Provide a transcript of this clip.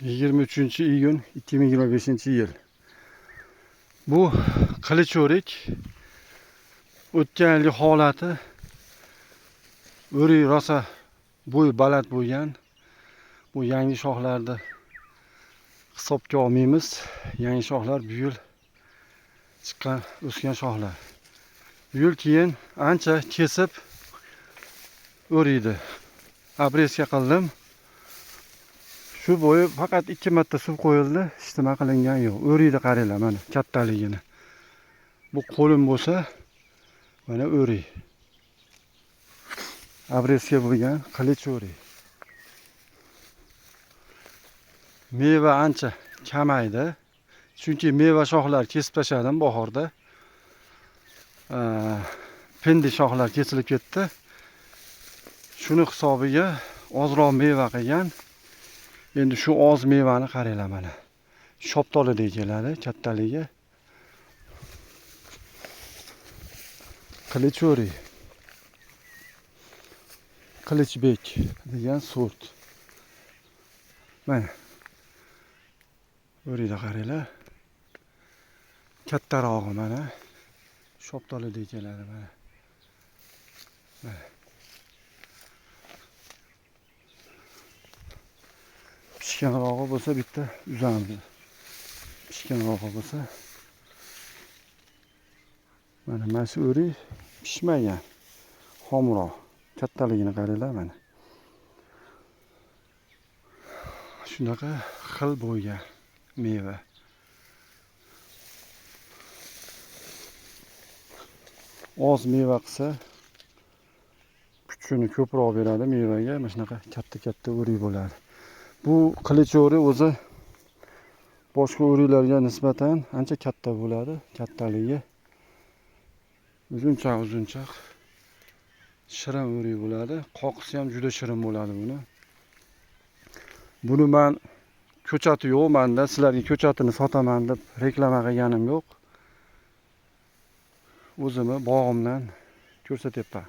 23 iyun 2025 yil. Bu qilicho'rik o'tgan yilgi holati o'rik rosa bo'yi baland bo'lgan. Bu yangi shoxlarni hisobga olmaymiz. Yangi shoxlar bu yil chiqqan, o'sgan shoxlar. Bu yil keyin ancha kesib o'riydi. Обрезка qildim. Shu bo'yi faqat 2 marta suv qo'yildi, hech nima qilingan yo'q. O'riydi, qaranglar mana kattaligini. Bu qo'lim bo'lsa, mana o'rik. Обрезка bo'lgan qilich o'rik. Meva ancha kamaydi. Chunki meva shoxlar kesib tashladim bahorda. Pindi shoxlar kesilib ketdi. Shuni hisobiga ozroq meva qilgan. Endi shu oz mevani qaranglar mana. Shoptolidek keladi kattaligi. Qilicho'rik. Qilichbek degan sort. Mana. O'rikni qaranglar. Kattarog'i mana. Shoptolidek keladi mana. Mana. Pishganrog'i bo'lsa bitta uzamiz. Pishganrog'i bo'lsa mana shu o'rik pishmagan. Xomroq. Kattaligini qaranglar mana. Shunaqa xil bo'lgan meva. Oz meva qilsa kuchini ko'proq beradi mevaga. Mana shunaqa katta-katta o'rik bo'ladi. Bu qilicho'rik o'zi boshqa o'riklarga nisbatan ancha katta bo'ladi. Kattaligi uzunchaq uzunchaq shirin o'rik bo'ladi. Qoqisi ham juda shirin bo'ladi buni. Buni men ko'chati yo'q menda, sizlarga ko'chatini sotaman deb reklama qilganim yo'q. O'zimni bog'imdan ko'rsatyapman.